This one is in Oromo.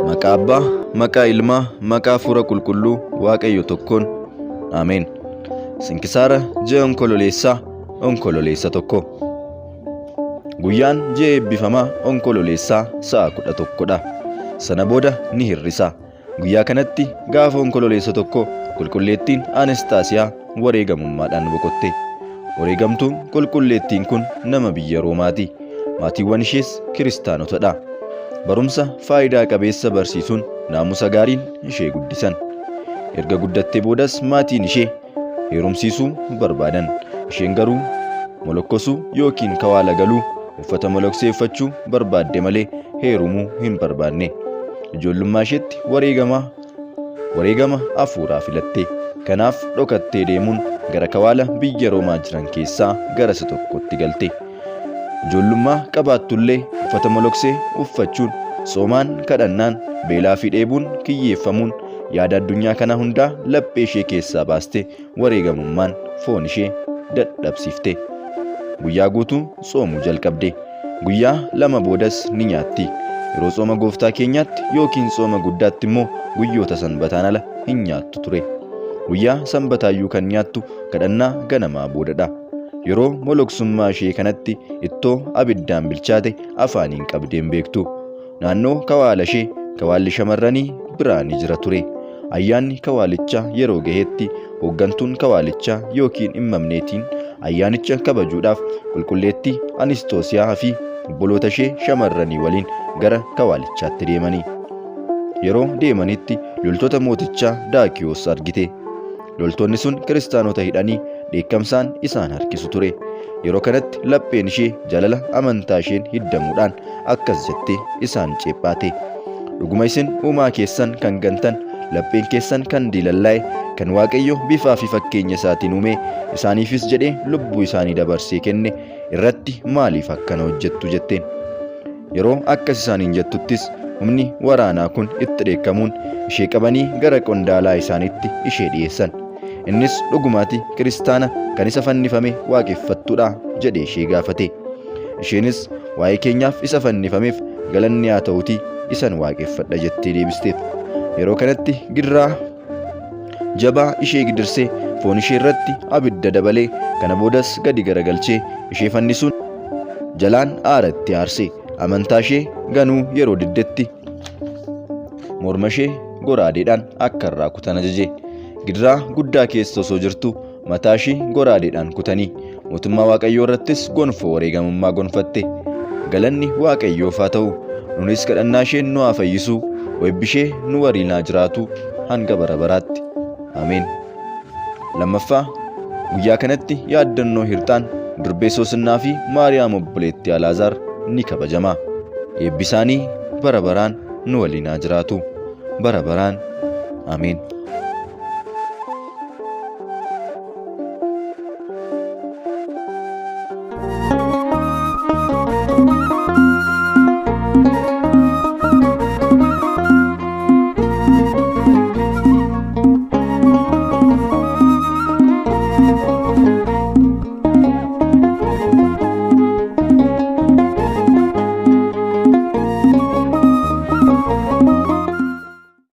Maqaa Abbaa, maqaa Ilmaa, maqaa Hafuura Qulqulluu Waaqayyo tokkoon. Ameen. Sinkisaara ji'a Onkololeessaa, Onkololeessa tokko. Guyyaan ji'a eebbifamaa Onkololeessaa sa'a 11dha. Sana booda ni hir'isa. Guyyaa kanatti gaafa Onkololeessa 1 Qulqulleettiin Anastaasiyaa wareegamummaadhaan boqotte. Wareegamtuun Qulqulleettiin kun nama biyya Roomaati. Maatiiwwan ishees Kiristaanotadha. Barumsa faayidaa qabeessa barsiisuun naamusa gaariin ishee guddisan. Erga guddattee boodas maatiin ishee heerumsiisuu barbaadan. Isheen garuu molokkosuu yookiin kawaala galuu uffata moloksee uffachuu barbaadde malee heerumuu hin barbaanne. Ijoollummaa isheetti wareegama wareegama hafuuraa filatte. Kanaaf dhokattee deemuun gara kawaala biyya Roomaa jiran keessaa gara isa tokkotti galte. Ijoollummaa qabaattullee uffata moloksee uffachuun, soomaan, kadhannaan, beelaa fi dheebuun kiyyeeffamuun yaada addunyaa kanaa hundaa laphee ishee keessaa baaste wareegamummaan foon ishee dadhabsiifte. Guyyaa guutuu tsoomuu jalqabde. Guyyaa lama boodas ni nyaatti. Yeroo tsooma gooftaa keenyaatti yookiin tsooma guddaatti immoo guyyoota sanbataan ala hin nyaattu ture. Guyyaa sanbataayyuu kan nyaattu kadhannaa ganamaa boodadha. Yeroo moloksummaa ishee kanatti ittoo abiddaan bilchaate afaaniin qabdee hin beektu. Naannoo kawaala ishee kawaalli shamarranii biraa ni jira ture. Ayyaanni kawaalichaa yeroo gahetti hooggantuun kawaalichaa yookiin immamneetiin ayyaanicha kabajuudhaaf qulqulleettii Anistoosiyaa fi obboloota ishee shamarranii waliin gara kawaalichaatti deemani. Yeroo deemanitti loltoota mootichaa Daakiyoos argite. Loltoonni sun kiristaanota hidhanii dheekkamsaan isaan harkisu ture. Yeroo kanatti lapheen ishee jaalala amantaa isheen hiddamuudhaan akkas jettee isaan ceephaate. Dhuguma isin uumaa keessan kan gantan, lapheen keessan kan diilallaa'e, kan Waaqayyo bifaa fi fakkeenya isaatiin uume, isaaniifis jedhee lubbuu isaanii dabarsee kenne irratti maaliif akkana hojjettu jetteen. Yeroo akkas isaaniin jettuttis humni waraanaa kun itti dheekkamuun ishee qabanii gara qondaalaa isaaniitti ishee dhiyeessan. Innis dhugumaati kiristaana kan isa fannifame waaqeffattudha jedhee ishee gaafate. Isheenis waa'ee keenyaaf isa fannifameef galanni haa ta'utii isan waaqeffadha jettee deebisteef. Yeroo kanatti gidiraa jabaa ishee gidirsee foon ishee irratti abidda dabalee kana boodas gadi garagalchee ishee fannisuun jalaan aara itti aarse. Amantaa ishee ganuu yeroo diddetti morma ishee goraadeedhaan akka irraa kutan ajaje. Gidiraa guddaa keessa osoo jirtu mataa ishee goraadeedhaan kutanii mootummaa Waaqayyoo irrattis gonfoo wareegamummaa gonfatte. Galanni Waaqayyoof haa ta'u. Nunis kadhannaa isheen nu haa fayyisu, eebbi ishee nu waliin haa jiraatu hanga bara baraatti. Ameen. Lammaffaa guyyaa kanatti yaaddannoo Hirxaan durbee Soosinnaa fi Maariyaam obboleettii Alaazaar ni kabajama. Eebbi isaanii bara baraan nu waliin haa jiraatu. Bara baraan. Ameen.